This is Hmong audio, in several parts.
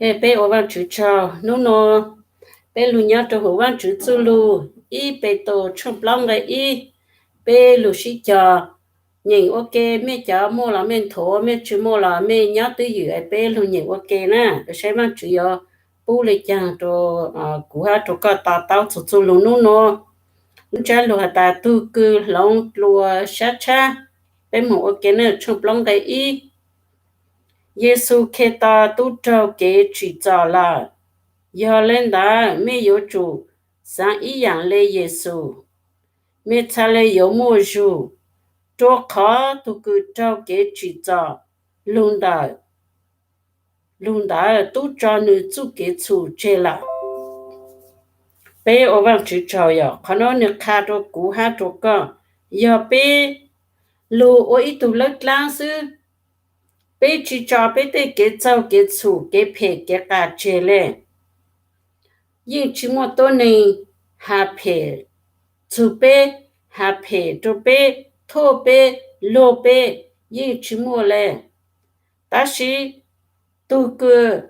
Es peb ua Vaajtswv tsaug, hnub nuav peb lug nyob rua huv Vaajtswv txuj lug, ib Petus tshooj plaub nqe ib, peb lug sib cog nyeem ua ke. Mej cov muaj los mej nthuav, mej tsi muaj los mej nyob twj ywm, peb lug nyeem ua ke na, saib Vaajtswv yuav pub le caag rua kuv hab rua koj to taub txug txuj lug hnub nuav. Lub ntsab lug has tas tug kws hloov dlua sab tshab. Peb moog ua ke na, tshooj plaub nqe ib. Yexus Khetos tub raug kev tsim txom lawm, yog le ntawd mej yuav tsum xaav ib yaam le Yexus, mej txhaj le yuav muaj zug, rua qhov tug kws raug kev tsim txom lug ntawm, lug ntawd tub tso nwg txuj kev txhum tseg lawm. Peb ua Vaajtswv tsaug, yog qhov nuav nwg qha rua kuv hab rua koj, yog peb lug ua ib tug lawb dlaab xwb, peb tsi tso peb tej kev txaug kev txhum kev phem kev qas tseg le, yeej tsi muaj tuab neeg has phem txug peb, has phem rua peb, thuam peb, luag peb, yeej tsi muaj le. Tab sis tug kws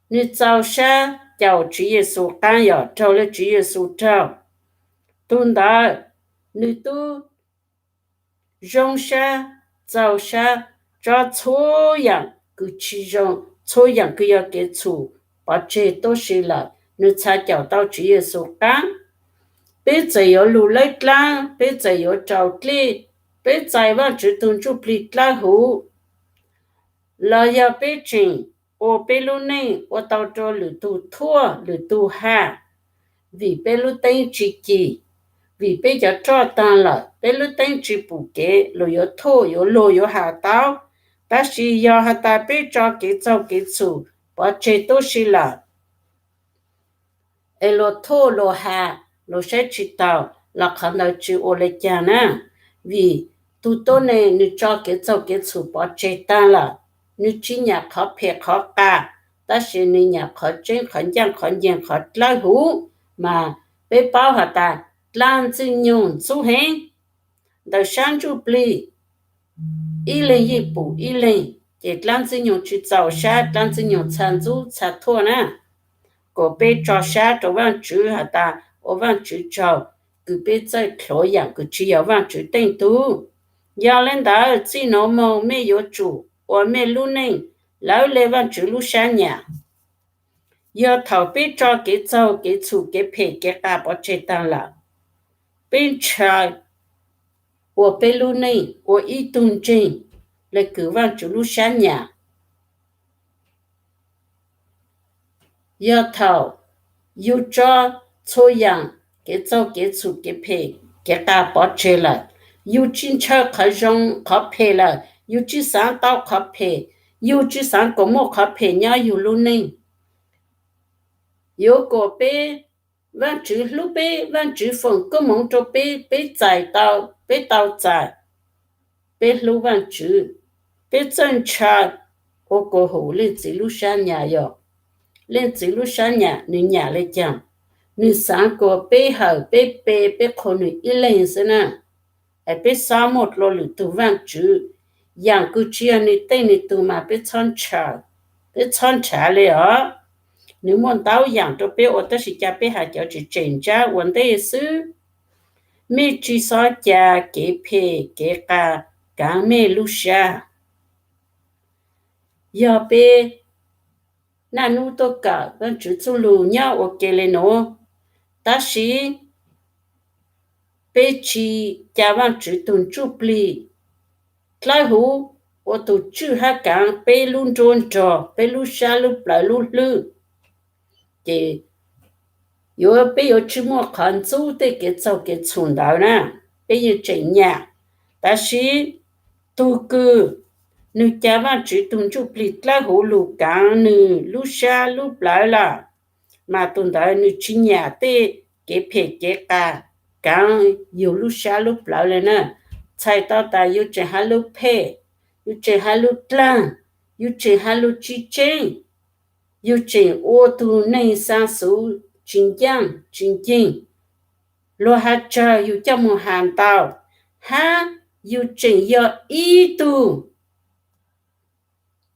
nwg txaus sab caum Tswv Yexus qaab, yog raug le Tswv Yexus raug, tug ntawd nwg tub zoo sab, txaus sab, tso txhua yaam kws tsi zoo, txhua yaam kws yog kev txhum pov tseg tuab si lawm, nwg txha caum tau Tswv Yexus qaab. Peb txawm yuav lug lawb dlaab, peb txawm yuav raug dlej, peb txais Vaajtswv tug Ntsuj Plig dlawb huv, los yog peb tseem ua peb lub neej ua tau rua lwm tug thuam lwm tug ham, vim peb lub teeb tsi cim, vim peb cov roj taag lawm, peb lub teeb tsi pum kev, luag yuav thuam yuav luag yuav has tau. Tab sis yog has tas peb tso kev txaug kev txhum pov tseg tuab si lawm, es luag thuam luag has, luag saib tsi taus, los qhov ntawd tsi ua le caag na. Vim tug tuab neeg nwg tso kev txaug kev txhum pov tseg taag lawm, nwg tsi nyam qhov phem qhov qas, tab sis nwg nyam qhov tseeb qhov ncaaj qhov nceeg qhov dlawb huv. Mas peb paub has tas dlaab ntxwg nyoog ntxub heev ntawm sab ntsuj plig, ib leeg yeej pum ib leeg, ces dlaab ntxwg nyoog tsi txaus sab, dlaab ntxwg nyoog txha ntxub txha thuam na. Kuas peb tso sab rua Vaajtswv has tas ua Vaajtswv tsaug, kws peb txawj dlhuav yaam kws tsi yog Vaajtswv teej tug. Yog le ntawd txij nuav moog mej yuav tsum ua mej lub neej lawv le Vaajtswv lub sab nyam. Yog thaum peb tso kev txaug kev txhum kev phem kev qas pov tseg taag lawm, peb ntshaw ua peb lub neej ua ib tug ntseeg le kws Vaajtswv lub sab nyam. Yog thaum yug tso txhua yaam kev txaug kev txhum kev phem kev qas pov tseg lawm, yug tsi ntshaw qhov zoo qhov phem lawm, yug tsi xaav tau qhov phem, yug tsi xaav kuas muaj qhov phem nyob yug lub neej, yuav kuas peb, Vaajtswv hlub peb, Vaajtswv foom koob moov rua peb, peb txais tau, peb tau txais, peb hlub Vaajtswv, peb txawj ntshaw ua kuas hum Leej Txiv lub sab nyam. Yog Leej Txiv lub sab nyam nwg nyam le caag? Nwg xaav kuas peb hawm peb pe peb qhuas nwg ib leeg xwb na. Es peb xob muaj dlua lwm tug vaajtswv, yaam kws tsi yog nwg tej nwg tug mas peb txhob ntshaw, peb txhob nrhav le os. Nwg muaj ntau yaam rua peb ua tab sis ca peb has cov tseem tseem ntsab ua ntej xwb. Mej tsi xob ca kev phem kev qas kaav mej lub sab. Yog peb naj nub tuaj kawm Vaajtswv txuj lug nyob ua ke le nuav, tab sis peb tsi ca Vaajtswv tug ntsuj plig dlawb huv ua tug tswj hab kaav peb lub nruab nrog, peb lub sab lub plawv lub hlwb, ces yuav, peb yuav tsi muaj qhov ntxub tej kev txaug kev txhum ntawd na. Peb yeej tseem nyam, tab sis tug kws nwg ca Vaajtswv tug ntsuj plig dlawb huv lug kaav nwg lub sab lub plawv lawm, mas tug ntawd nwg tsi nyam tej kev phem kev qas kaav yug lub sab lub plawv le na. Txhais tau tas yug tseem has lug phem, yug tseem has lug dlaag, yug tseem has lug tsi tseeb, yug tseem ua tug neeg xaa xuv tsi ncaaj tsi nceeg, luag has tsawg yug coj moog has ntau, hab yug tseem yog ib tug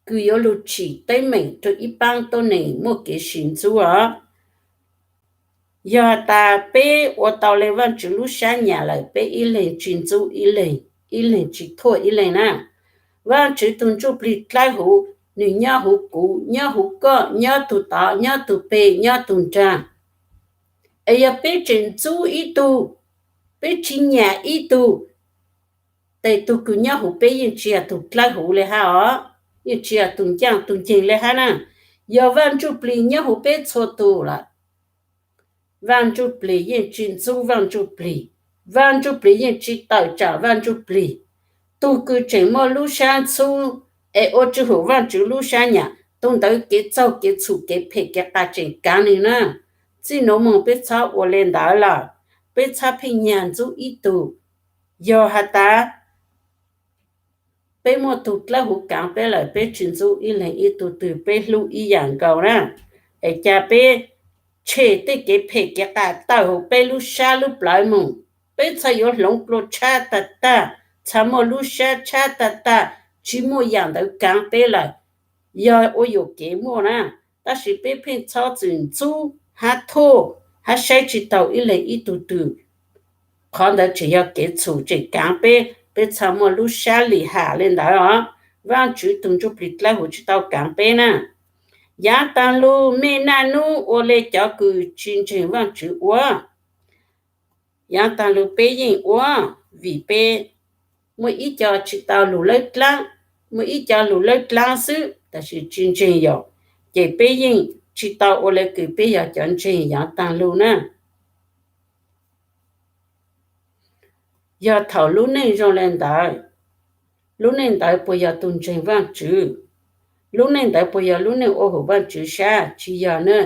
kws yuav lug tsim teeb meem rua ib paab tuab neeg muaj kev sis ntxub os. Yog tas peb ua tau le Vaajtswv lub sab nyam lawm, peb ib leeg tsi ntxub ib leeg, ib leeg tsi thuam ib leeg na. Vaajtswv tug ntsuj plig dlawb huv, nwg nyob huv kuv, nyob huv koj, nyob tug tod, nyob tug peg, nyob tug nraag. Es yog peb tseem ntxub ib tug, peb tsi nyam ib tug, tes tug kws nyob huv peb yeej tsi yog tug dlawb huv le hab os, yeej tsi yog tug ncaaj tug nceeg le hab na. Yog Vaaj Ntsuj Plig nyob huv peb txhua tug lawm, Vaaj Ntsuj Plig yeej tsi ntxub Vaaj Ntsuj Plig, Vaaj Ntsuj Plig yeej tsi tawm tsaam Vaaj Ntsuj Plig. Tug kws tseem muaj lub sab ntxub es ua tsi hum Vaajtswv lub sab nyam, tug ntawd kev txaug kev txhum kev phem kev qas tseem kaav nwg na. Txij nuav moog peb txhob ua le ntawd lawm, peb txhob pheej nyag ntxub ib tug. Yog has tas peb muaj tug dlawb huv kaav peb lawm, peb tsi ntxub ib leeg ib tug twg, peb hlub ib yaam nkaus na. Es ca peb tshem tej kev phem kev qas tawm huv peb lub sab lub plawv moog. Peb txhad yuav hloov dlua tshab tag tag, txhad muaj lub sab tshab tag tag, tsi muaj yaam ntawd kaav peb lawm, yog ua yuam kev muaj na. Tab sis peb pheej txhob txwm ntxub hab thuam hab saib tsi taug ib leeg ib tug twg. Qhov ntawd tseem yog kev txhum tseem kaav peb, peb txhad muaj lub sab lim ham le ntawd os. Vaajtswv tug ntsuj plig dlawb huv tsi tau kaav peb na. Yaav taag lug mej naj nub ua le cov kws tsi ntseeg Vaajtswv ua. Yaav taag lug peb yeej ua, vim peb muaj ib co tsi tau lug lawb dlaab, muaj ib co lug lawb dlaab xwb tab sis tsi ntseeg yom, ces peb yeej tsi tau ua le kws peb yog cov ntseeg yaav taag lug na. Yog thaum lub neej zoo le ntawd, lub neej ntawd puas yog tug ntseeg Vaajtswv? Lub neej ntawd puas yog lub neej ua hum Vaajtswv sab? Tsi yog na,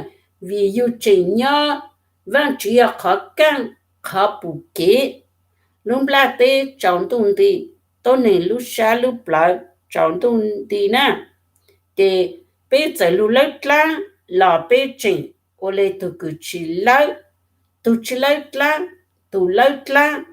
vim yug tseem nyob, Vaajtswv yog qhov kaaj, qhov pum kev. Lub nplaj teb tsaus ntuj nti, tuab neeg lub sab lub plawv tsaus ntuj nti na. Ces peb txawm lug lawb dlaab los peb tseem ua le tug kws tsi lawb, tug tsi lawb dlaab, tug lawb dlaab.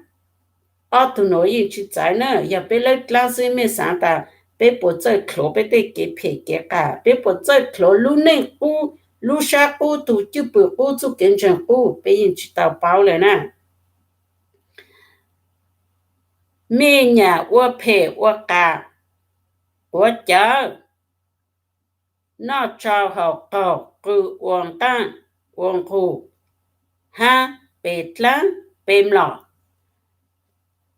Ob tug nuav yeej tsi txawv na, yog peb lawb dlaab xwb mej xaav tas peb puas txawj dlhuav peb tej kev phem kev qas, peb puas txawj dlhuav lub neej qub, lub sab qub, tug cwj pwm qub, txuj kev ntseeg qub, peb yeej tsi tau paub le na. Mej nyam ua phem ua qas, quav cawv, noj tsau haus qaug, qw ua nqaaj ua nqug, hab pe dlaab pe mlom.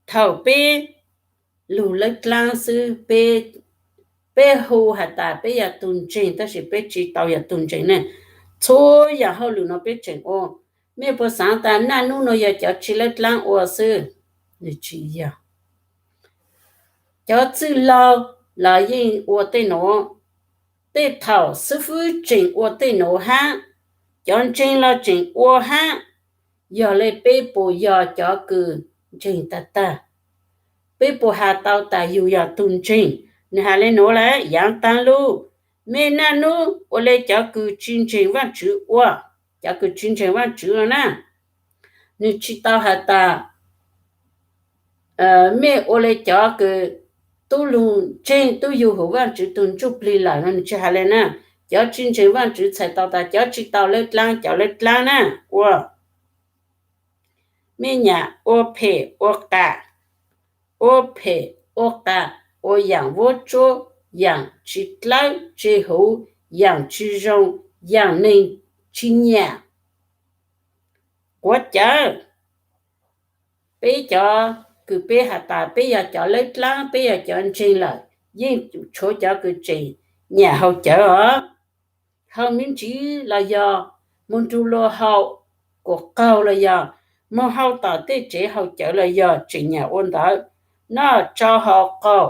Thaum peb lug lawb dlaab xwb, peb hu has tas peb yog tug ntseeg tab sis peb tsi tau yog tug ntseeg ne. Txhua yaam hauj lwm nuav peb tseem ua. Mej puas xaav tas naj nub nuav yog cov tsi lawb dlaab ua xwb? Nwg tsi yog. Cov txwj laug los yeej ua tej nuav, tej thaum xib fwb tseem ua tej nuav hab, cov ntseeg los tseem ua hab. Yog le peb puas yog cov kws ntseeg tag tag? Peb puas has tau tas yug yog tug ntseeg? Nwg has le nuav lawm, yaav taag lug, mej naj nub ua le cov kws tsi ntseeg Vaajtswv ua, cov kws tsi ntseeg Vaajtswv na. Nwg tsi tau has tas mej ua le cov kws tub lug ntseeg tub yug hum Vaajtswv tug ntsuj plig lawm no, nwg tsi has le na. Cov tsi ntseeg Vaajtswv txhais tau tas cov tsi tau lawb dlaab, cov lawb dlaab na, ua mej nyam ua phem ua qas, ua phem ua qas, ua yaam vuab tsuab, yaam tsi dlawb tsi huv, yaam tsi zoo, yaam neeg tsi nyam. Quav cawv, peb cov kws peb has tas peb yog cov lawb dlaab, peb yog cov ntseeg lawm, yeej tshuav cov kws tseem nyam haus cawv os. Haus me ntsis los yog, moog nrug luag haus, kuam qaug los yog, moog haus tom tej tsev haus cawv los yog tseem nyam ua ntawd. Noj tsau haus qaug,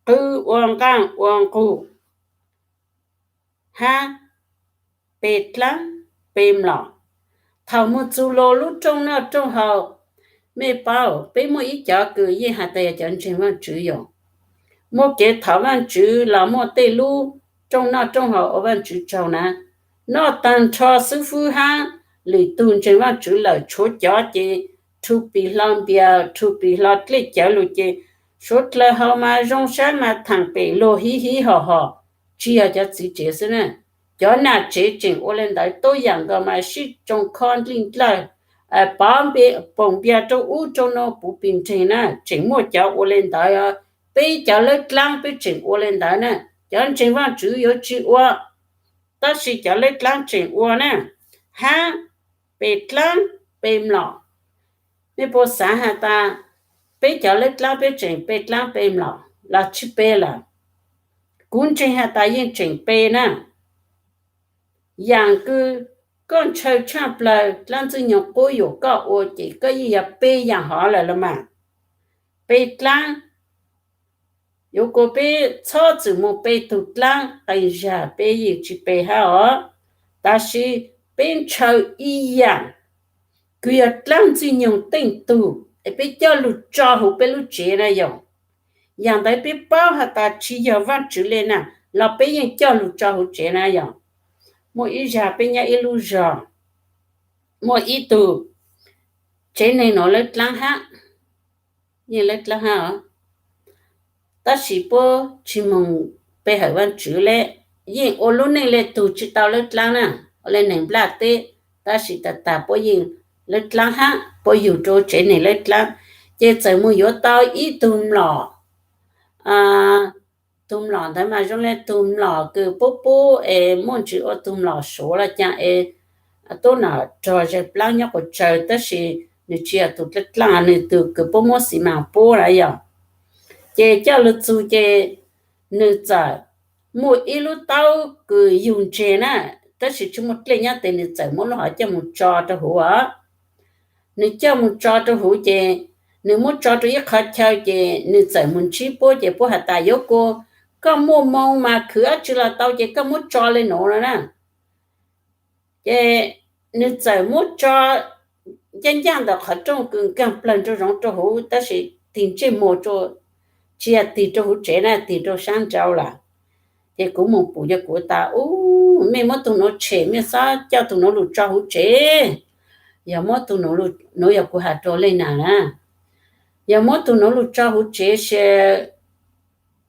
qw ua nqaaj ua nqug, hab pe dlaab pe mlom. Thaum moog txug luag lub rooj noj rooj haus, mej paub peb muaj ib cov kws yeej has tas yog cov ntseeg Vaajtswv yom, muaj kev thov Vaajtswv los muaj tej lub rooj noj rooj haus ua Vaajtswv tsaug na. Noj taag nrho xib fwb hab lwm tug ntseeg Vaajtswv lawm, tshuav cov ces rhu pim hlo npias, rhu pim hlo dlej cawv lug ces suav dlawg haus mas zoo sab mas thaam pem luag hib hib hos hos. tsis yog cov txiv tsev xwb na, cov nam tsev tseem ua li ntawd tuab yam nkaus mas sib tsoo khob nplij nplawg, pov npias, poom npias rau ub rau no puv pes nreg na, tseem muaj cov ua li ntawd. Peb cov lawb dlaab peb tseem ua li ntawd na, cov ntseeg Vaajtswv yuav tsis ua, tab sis cov lawb dlaab tseem ua na, hab pe dlaab pe mlom. Mej puas xaav has tas peb cov lawb dlaab peb tseem pe dlaab pe mlom los tsis pe lawm? Kuv ntseeg has tas yeej tseem pe na. Yaam kws koj ntshaw tshaaj plawg dlaab ntxwg nyoog quab yuam koj ua ces koj yeej yog pe yaam hov lawm los mas. Pe dlaab, yuav kuas peb txhob txwm moog pe tug dlaab qee zag, peb yeej tsis pe hab os. Tab sis peb ntshaw ib yaam kws yog dlaab ntxwg nyoog teej tug es peb coj lug tso huv peb lub tsev na yog. Yaam ntawd peb paub has tas tsis yog Vaajtswv le na, los peb yeej coj lug tso huv tsev na yog. Muaj ib zag peb nyob ib lub zog, muaj ib tug tsev neeg nuav lawb dlaab hab, yeej lawb dlaab hab os. Tab sis puab tsis moog pe hawm Vaajtswv le, yeej ua lub neej le tug tsis tau lawb dlaab na, ua le neeg nplaj teb, tab sis tag tag puab yeej lawb dlaab hab, puab yug rua tsev neeg lawb dlaab, ces txawm moog yuav tau ib tug mlom. Tug mlom ntawd mas zoo le tug mlom kws puab pub es muaj ntsis ua tug mlom suav los caag es tub nom rog zag plaab nyob quas tsawg, tab sis nws tsis yog tug dlaab dlaab, nws tug kws puab muab xi mas pub na yog. Ces coj lug txug ces nws txawm muaj ib lub taub kws yug ntseg na, tab sis tsis muaj dlej nyob tes nws txawm muab lub hov coj moog tso rua huv os. Nws coj moog tso rua huv ces nws muab tso rua ib qhov chaw ces nws txawm moog ntsib puab ces puab has tas yuav kuas koj muaj moo mas khwv dlaab tsi los tau ces koj muab tso le nuav no na. Ces nws txawm muab tso ncaj ncaj ntawm qhov rooj kws nkaag plawg nraum zoov rua huv, tab sis tig ntsej muag, tsis yog tig rua huv tsev na, tig rua saab nraud lawm. Ces kuv moog pum ces kuv tas, Ub, mej muab tug nuav tshem, mej xob coj tug nuav lug tso huv tsev. Yog muab tug nuav, nuav yog kuv has rua Lej Nam na, yog muab tug nuav lug tso huv tsev se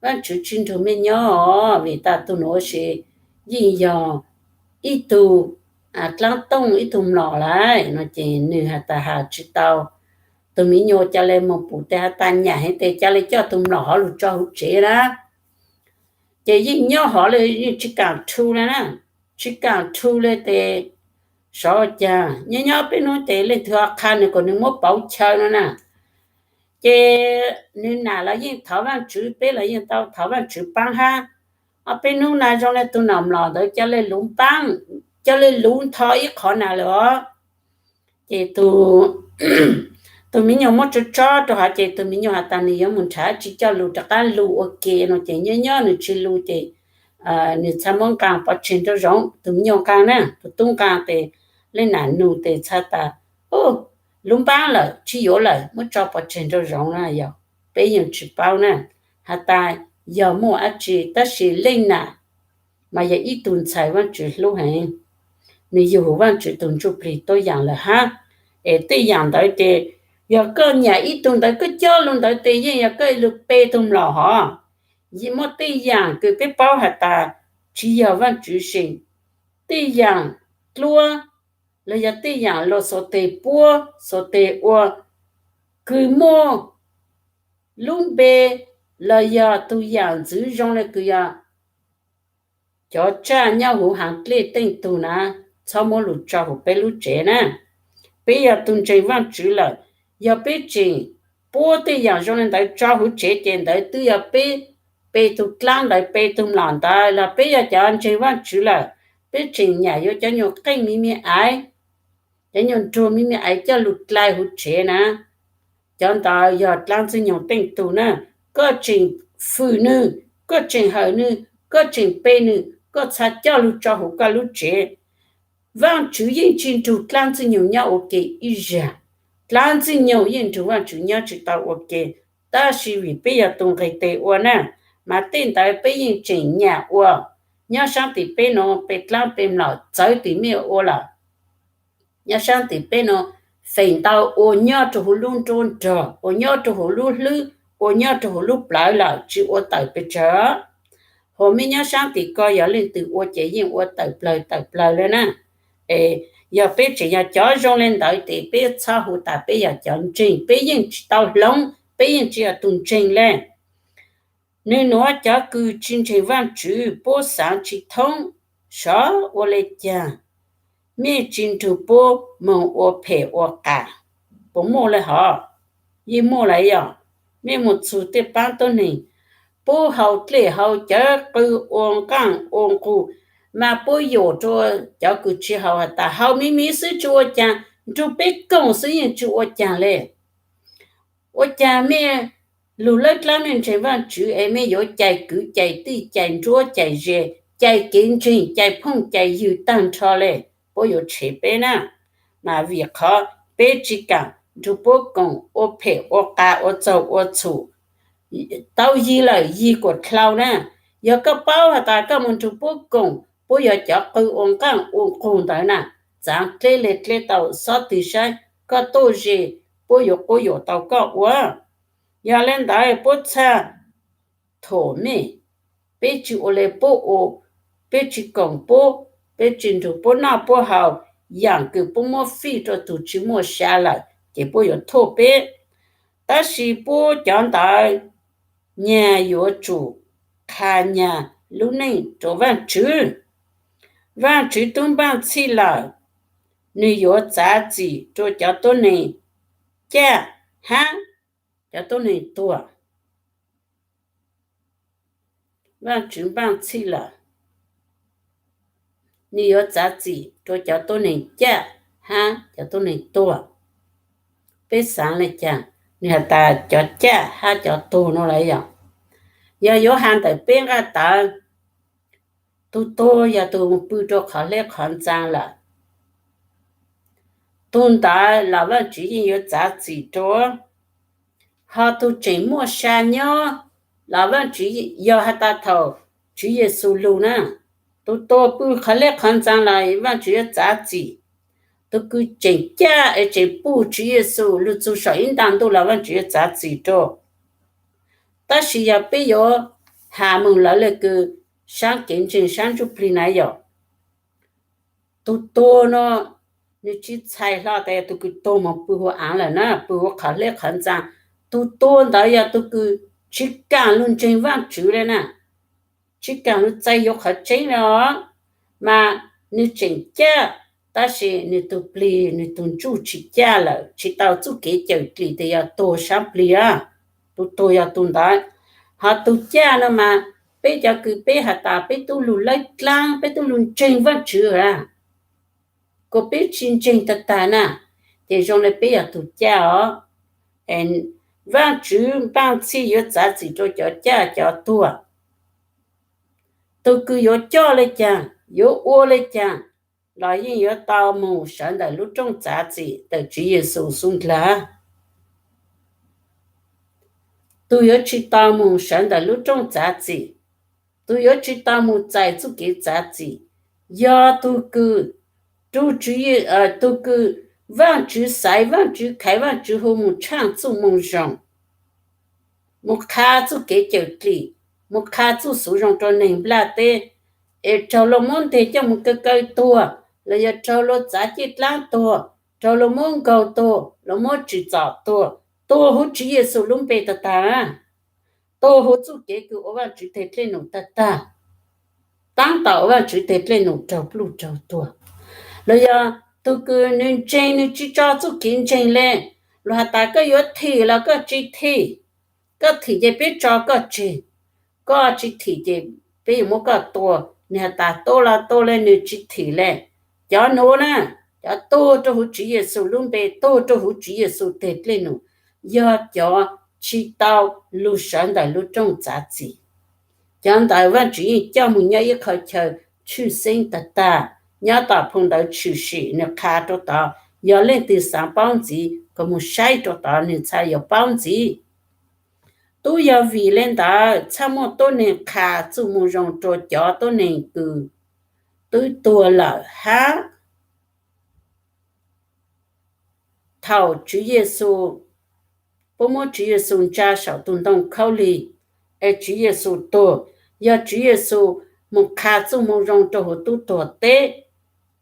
Vaajtswv tsis nrug mej nyob os, vim tas tug nuav se yeej yog ib tug dlaab tooj, ib tug mlom lawm no. Ces nws has tas has tsis tau. Tug miv nyuas ca le moog pum tes has tas nyam heev tes ca le coj tug mlom hov lug tso huv tsev na. Ces yeej nyob hov le yeej tsis kaam rhu le na, tsis kaam rhu le tes sov caag nyob nyob peb nub tes leej twg ho qha nws kom nws muab pauv chaw no na. Ces nws nam los yeej thov Vaajtswv, peb los yeej tau thov Vaajtswv paab hab. Ob peb nub na zoo le tug nom mlom ntawd ca le luv npaab, ca le luv ntho ib qhov na lawm os. Ces tug miv nyuas muab tso tso rua hov ces tug miv nyuas has tas nws yuav moog nrhav tsi coj lug rov qaab lug ua ke no ces nyob nyob nws tsi lug ces nws txhaj muab nqaa pov tseg nraum zoov. Tug miv nyuas nqaa na, tug tub nqaa tes Lej Nam nug tes txhaj tas, Luv npaab lawm, tsi yuav lawm, muab tso pov tseg nraum zoov na yog. Peb yeej tsi paub na, has tas yog muaj dlaab tsi, tab sis Lej Nam mas yog ib tug ntxhais Vaajtswv hlub heev, nws yug huv Vaajtswv tug Ntsujplig tuab yaam lawm hab. Es tej yaam ntawd ces yog koj nyam ib tug ntawd koj coj lug ntawd tes yeej yog koj lug pe tug mlom hov. Yeej muaj tej yaam kws peb paub has tas tsi yog Vaajtswv seem, tej yaam dluab los yog tej yaam luas xuas tes puab xuas tes ua kws muaj lub npe los yog tug yaam ntxwv zoo le kws yog cov tsaj nyob huv haav dlej teej tug na, txhob muab lug tso huv peb lub tsev na. Peb yog tug ntseeg Vaajtswv lawm, yog peb tseem puab tej yaam zoo le ntawd tso huv tsev ces ntawd twb yog peb pe tug dlaab ntawd pe tug mlom ntawd los peb yog cov ntseeg Vaajtswv lawm, peb tseem nyam yuav cov nyuas qeej miv miv aiv, cov nyuas nruag miv miv aiv coj lug dlai huv tsev na. Cov ntawd yog dlaab ntxwg nyoog teej tug na, koj tseem fwm nwg, koj tseem hawm nwg, koj tseem pe nwg, koj txhaj coj lug tso huv koj lub tsev. Vaajtswv yeej tsi nrug dlaab ntxwg nyoog nyob ua ke ib zag. Dlaab ntxwg nyoog yeej nrug Vaajtswv nyob tsi tau ua ke, tab sis vim peb yog tug nqeg tes ua na, mas tej ntawd peb yeej tseem nyam ua. Nyob saab tim peb nuav pe dlaab pe mlom txawv tim mej ua lawm. Nyob saab tim peb nuav feem ntau ua nyob rua huv lub nruab nrog, ua nyob rua huv lub hlwb, ua nyob rua huv lub plawv lawm, tsi ua tawm pes tsawg. Hos mej nyob saab tim ko yog leej twg ua ces yeej ua tawm plawg tawm plawg le na. Es yog peb tseem yog cov zoo le ntawd ces peb txhob hu tas peb yog cov ntseeg, peb yeej tsis tau hloov, peb yeej tsis yog tug ntseeg le. Nwg nuav cov kws tsi ntseeg Vaajtswv puab xaav tsi thoob, sov ua le caag, mej tsi nrug puab moog ua phem ua qas. Puas muaj le hov? Yeej muaj lawm yog. Mej moog txug tej paab tuab neeg, puab haus dlej haus cawv qw ua nqaaj ua nqug, mas puab yuam rua cov kws tsi haus has tas haus miv miv xwb tsi ua caag, nrug peb koom xwb yeej tsi ua caag le. Ua caag mej lug lawb dlaab mej ntseeg Vaajtswv es mej yuav cais kwv cais tij cais nruab cais ze, cais kev ntseeg cais phooj cais ywg taag nrho le, puab yuav tshev peb na. Mas vim qhov peb tsi kaam nrug puab koom ua phem ua qas ua txaug ua txhum, tau yig lawm yig kuas dlhau na. Yog koj paub has tas koj moog nrug puab koom, puab yog cov qw ua nqaaj ua nqug ntawd na, txaav dleb le dleb tau xob twg saib koj tuaj ze, puab yuav quab yuam tau koj ua. Yog le ntawd puab txhaj thuam mej, peb tsi ua le puab ua, peb tsi koom puab, peb tsi nrug puab noj puab haus, yaam kws puab muab fij rua tug tsi muaj sa lawm ces puab yuav thuam peb. Tab sis puab cov ntawd nyag yuav tsum qha nyag lub neej rua Vaajtswv. Vaajtswv tub npaaj txhij lawm, nwg yuav txav txim rua cov tuab neeg caj hab cov tuab neeg tuag. Vaajtswv npaaj txhij lawm, nwg yuav txav txim rua cov tuab neeg caj hab cov tuab neeg tuag. Peb xaav le caag? Nwg has tas cov caj hab cov tuag nuav lawm yog, yog yuav has ntawm peb nqaj tawv, tug tuag yog tug pw rua qhov hleb qhov ntxaa lawm, tug ntawd los Vaajtswv yeej yuav txav txim rua. Ho tug tseem muaj sa nyob los Vaajtswv, yog has tas thaum Tswv Yexus lug na, tug tuag pw qhov hleb qhov ntxaa los Vaajtswv yuav txav txim. Tug kws tseem caj es tseem puj Tswv Yexus lug txug saum ib nta ntuj los Vaajtswv yuav txav txim rua. Tab sis yog peb yuav has moog lawv le kws saab kev ntseeg saab ntsuj plig na yog, tug tuag nuav nwg tsi txhais hlo tas yog tug kws tuag moog pw huv aav lawm na, pw huv qhov hleb qhov ntxaa. Tug tuag ntawd yog tug kws tsi kaam lug ntseeg Vaajtswv le na, tsi kaam lug txais yuav qhov tseeb le os. Mas nwg tseem caj, tab sis nwg tug plig nwg tug ntsuj tsi caj lawm, tsi tau txuj kev cawm dlim tas yog tuag saab plig a. Tug tuag yog tug ntawd. Ho tug caj nuav mas peb cov kws peb has tas peb tub lug lawb dlaab peb tub lug ntseeg Vaajtswv a, kuas peb tsi ntseeg tag tag na, ces zoo le peb yog tug caj os. Vaajtswv npaaj txhij yuav txav txim rua cov caj cov tuag. Tug kws yuav coj le caag yuav ua le caag los yeej yuav tau moog sawv ntawm lub rooj txav txim ntawm Tswv Yexus xub ndlaag. Tug yuav tsi tau moog sawv ntawm lub rooj txav txim, tug yuav tsi tau moog txais txuj kev txav txim, yog tug kws, tug kws Vaajtswv xaiv, Vaajtswv khaiv, Vaajtswv hu moog tshaaj txuj moo zoo, moog qha txuj kev cawm dlim, moog qha txuj xuv zoo rua neeg nplaj teb, es raug luag muab nteg coj moog kaw kaw tuag, los yog raug luag txav ciaj dlaab tuag, raug luag muab nkaug tuag, luag muab tsim txom tuag, tuag huv Tswv Yexus lub npe tag tag, tuag huv txuj kev kws ua Vaajtswv teg dlej num tag tag, taab tom ua Vaajtswv teg dlej num raug pluj raug tuag. Los yog tug kws nwg ntseeg nwg tsi tso txuj kev ntseeg le, luag has tas koj yuav thim los koj tsi thim, koj thim ces peb tso koj tseg, koj tsi thim ces peb yuav muab koj tua. Nwg has tas tua los tua le, nwg tsi thim le. Cov nuav na, cov tuag rua huv Tswv Yexus lub npe, tuag rua huv Tswv Yexus teg dlej num, yog cov tsi tau lug sawv ntawm lub rooj txav txim. Cov ntawd Vaajtswv yeej coj moog nyob ib qho chaw tshwj xeeb tag tag, nyob tom phoo ntawv tshwm sim nwg qha rua tod, yog leej twg xaav paub ntxiv kuas moog saib rua tod nwg txhaj yuav paub ntxiv. Tub yog vim le ntawd txhaj muaj tuab neeg qha txuj moo zoo rua cov tuab neeg kws twb tuag lawm hab thaum Tswv Yexus, puab muab Tswv Yexus ntsa saum tug ntoo khaub lig, es Tswv Yexus tuag, yog Tswv Yexus mus qha txuj moo zoo rau hauv tub tuag teb.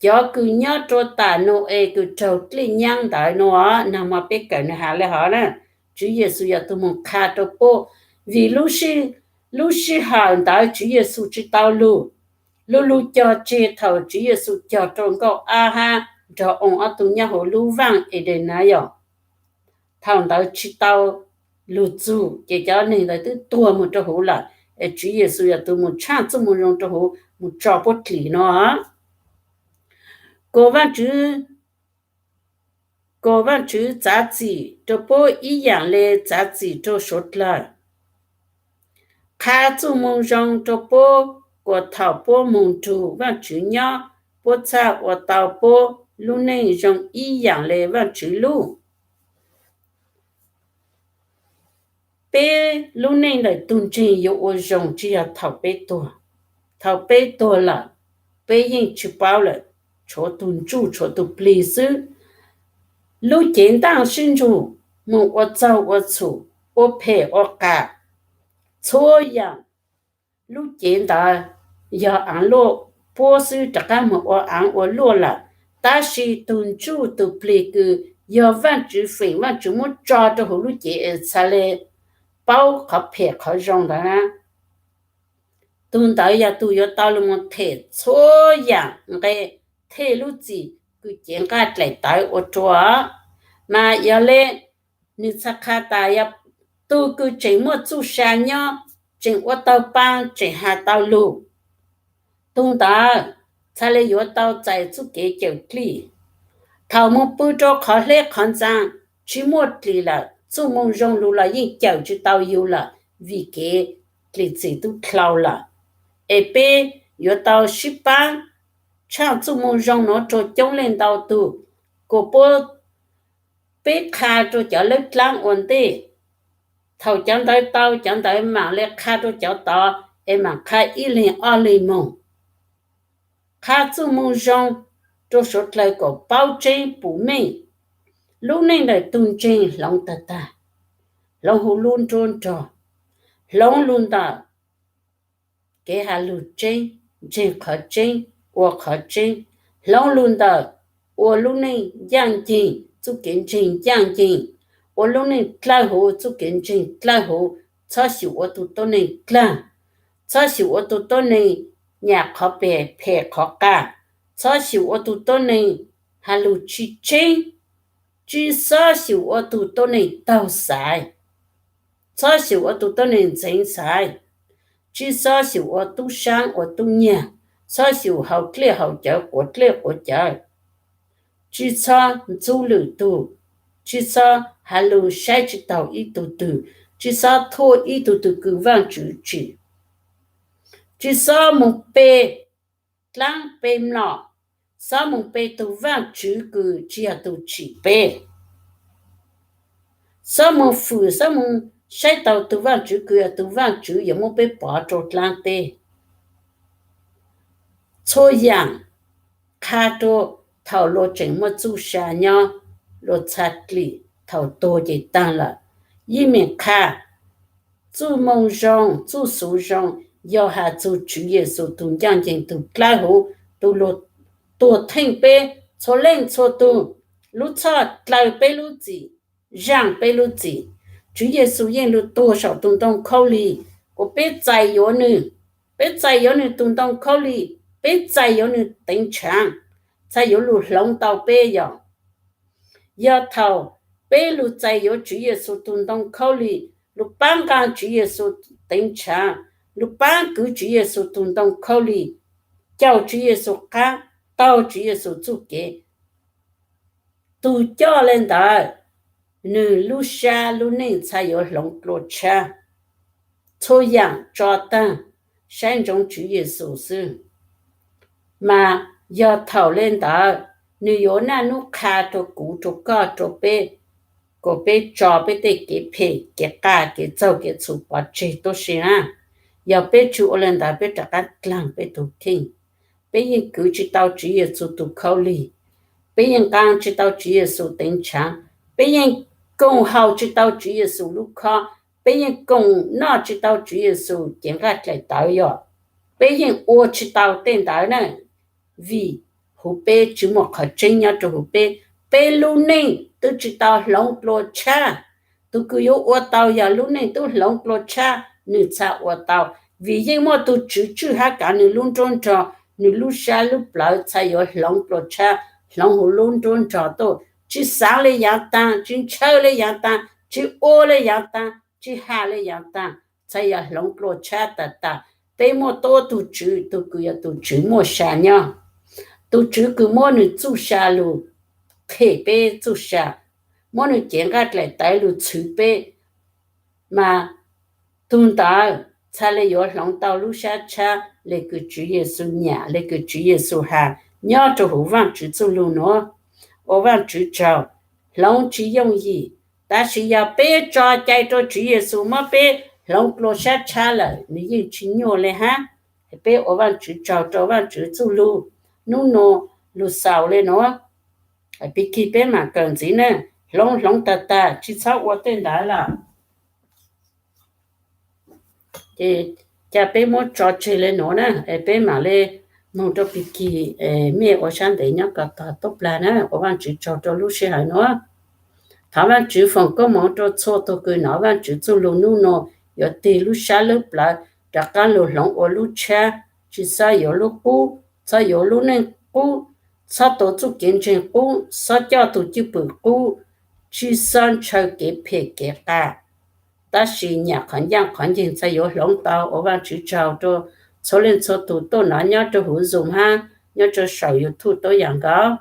Cov kws nyob rua tam Nau-es kws raug dlej nyaab ntawd nuav, nag mo peb kawm nwg has le hov na, Tswv Yexus yog tug mus qha rua puab, vim lub sij hawm ntawd Tswv Yexus tsi tau lug. Lu lug cog tseg thaum Tswv Yexus cog rua nkauj Ahab nrog oo ob tug nyob huv lub vaaj Edenas yog, thaum ntawd tsi tau lug txug ces cov neeg ntawd twb tuag moog rua huv lawm, es Tswv Yexus yog tug mus tshaaj txuj moo zoo rua huv mus tso puab dlim nuav. Kuas Vaajtswv, kuas Vaajtswv txav txim rua puab ib yaam le txav txim rua suav dlawg. Qha txuj moo zoo rua puab, kuas thaum puab moog nrug Vaajtswv nyob, puab txhaj ua tau puab lub neej zoo ib yaam le Vaajtswv lub. Peb lub neej ntawm tug ntseeg yuav ua zoo tsi yog thaum peb tuag. Thaum peb tuag lawm, peb yeej tsi paub lawm, tshuav tug ntsuj tshuav tug plig xwb. Lub cev ntaaj sib ntsug, moog ua txaug ua txhum, ua phem ua qas, txhua yaam lub cev ntawd yog aav luaj puab xwb rov qaab moog ua aav ua luaj lawm. Tab sis tug ntsuj tug plig kws yog Vaajtswv feem, Vaajtswv muab tso rua huv lub cev es txhaj le paub qhov phem qhov zoo ntawd na, tug ntawd yog tug yuav tau lug moog them txhua yaam nqe, them lub txim kws cev nqaj dlaim tawv ua rua. Mas yog le nwg txhaj qha tas yog tug kws tseem muaj txuj sa nyob, tseem ua taug paa, tseem has tau lug, tug ntawd txhaj le yuav tau txais txuj kev cawm dlig. Thaum moog pw rua qhov hleb qhov ntxaa, tsi muaj dlim lawm, txuj moo zoo lug los yeej cawm tsi tau yug lawm, vim kev dlim txim tub dlhau lawm. Es peb yuav tau sib paab tshaaj txuj moo zoo nuav rua coob leej ntau tug, kuas puab, peb qha rua cov lawb dlaab ua ntej. Thaum cov ntawd tau, cov ntawd maam le qha rua cov tod, es maam qha ib leeg ob leeg moog. Qha txuj moo zoo rua suav dlawg kom paub tseeb pum meej. Lub neej ntawm tug ntseeg hloov tag tag, hloov huv lub nruab nrog, hloov lug ntawm kev has lug tseeb, ntseeg qhov tseeb, ua qhov tseeb, hloov lug ntawm ua lub neej ncaaj nceeg, txuj kev ntseeg ncaaj nceeg, ua lub neej dlawb huv, txuj kev ntseeg dlawb huv, txhob xyum ua tug tuab neeg dlaag, txhob xyum ua tug tuab neeg nyam qhov phem, phem qhov qas, txhob xyum ua tug tuab neeg has lug tsi tseeb, tsi xob xyum ua tug tuab neeg taug xaiv, txhob xyum ua tug tuab neeg ntxeev xaiv, tsi xob xyum ua tub saab ua tub nyag, txhob xyum haus dlej haus cawv, quav dlej quav cawv, tsi xob ntxub lwm tug, tsi xob has lug saib tsi taug ib tug twg, tsi xob thuam ib tug twg kws Vaajtswv tsim, tsi xob moog pe dlaab pe mlom, xob moog pe tug Vaajtswv kws tsi yog tug tsim peb, xob moog fwm, xob moog saib taug tug Vaajtswv kws yog tug Vaajtswv yuav muab peb pov rua dlaab teb. Txhua yaam qha rua thaum luag tseem muaj txuj sa nyob, luag txhaj dlim, thaum tuag ces taag lawm. Yeej meem qha txuj moo zoo, txuj xuv zoo, yog has txug Tswv Yexus tug ncaaj nceeg, tug dlawb huv, tug luag tuag theej peb txhua leej txhua tug, lub txhoj dlaws peb lub txim, zaaj peb lub txim. Tswv Yexus yeej lug tuag saum tug ntoo khaub lig, kuas peb txais yuav nwg, peb txais yuav nwg tug ntoo khaub lig, peb txais yuav nwg teev tshaav, txhaj yuav lug hloov tau peb yog. Yog thaum peb lug txais yuav Tswv Yexus tug ntoo khaub lig, lug paab nqaa Tswv Yexus teev tshaav, lug paab kwv Tswv Yexus tug ntoo khaub lig, caum Tswv Yexus qaab, taug Tswv Yexus txuj kev, tug coj le ntawd, nwg lub sab lub neej txhaj yuav hloov dlua tshab, txhua yaam tso taag, saib ntsoov Tswv Yexus xwb. Mas yog thaum le ntawd, nwg yuav naj nub qha rua kuv, rua koj, rua peb, kuas peb tso peb tej kev phem, kev qas, kev txaug, kev txhum pov tseg tuab si na. Yog peb tsi ua le ntawd, peb rov qaab dlaag peb tug kheej. Peb yeej kwv tsi tau Tswv Yexus tug khaub lig, peb yeej nqaa tsi tau Tswv Yexus teev tshaav, peb yeej koom haum tsi tau Tswv Yexus lub khob, Peb yeej koom noj tsis tau Tswv Yexus cev nqaij daim tawv yog peb yeej ua tsis tau tej ntawd na, vim huv peb tsis muaj qhov tseeb nyob rau huv peb. Peb lub neej twb tsis tau hloov dlua tshab. Tus kws yuav ua tau yog lub neej twb hloov dlua tshab, nws txha ua tau. Vim yeej muaj tus Tswv tswj hab kav nws lub nruab nrog, nws lub sab lub plawv txha yuav hloov dlua tshab, hloov huv lub nruab nrog tuaj. Tsis xaav le yaav taag, tsis ntshaw le yaav taag, tsis ua le yaav taag, tsis has le yaav taag, txha yog hloov dlua tshab tag tag. Peb muaj tuab tug Tswv, tug kws yog tug Tswv muaj sa nyob, tug Tswv kws muab nws txuj sa lug qhem peb txuj sa, muab nws cev nqaij daim tawv lug txhwv peb, mas tug ntawd txha le yuav hloov tau lub sab tshab le kws Tswv Yexus nyam, le kws Tswv Yexus has nyob rau huv Vaajtswv txuj lug nuav. Ua Vaajtswv tsaug, hloov tsis yooj yim, tab sis yog peb tso cai rau Tswv Yexus muab peb hloov dlua sab tshab lawm, nws yeej tsis nyuaj le hab. Peb ua Vaajtswv tsaug rau Vaajtswv txuj lug, nub nua lug xaus le nuav. Pig kig peb maam kawm ntxiv na, hloov hloov tag tag tsis txhob ua tej ntawd lawm. Ces ca peb muab tso tseg le nuav na, peb maam le moog rua pig kig, mej ua sab ntev nyob kom tog tub plag na, ua Vaajtswv tsaug rua lub sij hawm nuav. Thov Vaajtswv foom koob moov rua txhua tug kws nov Vaajtswv txuj lug nub nua, yuav tig lub sab lub plawv rov qaab lug hloov ua lub tshab, tsis xob yuav lub qub, txhob yuav lub neej qub, txhob tuav txuj kev ntseeg qub, xob coj tug cwj pwm qub, tsis xob ntshaw kev phem kev qas, tab sis nyam qhov ncaaj qhov nceeg txha yuav hloov tau. Ua Vaajtswv tsaug rua txhua leej txhua tug tuaj nov nyob rua huv Zoom hab nyob rua saum YouTube tuab yaam nkaus.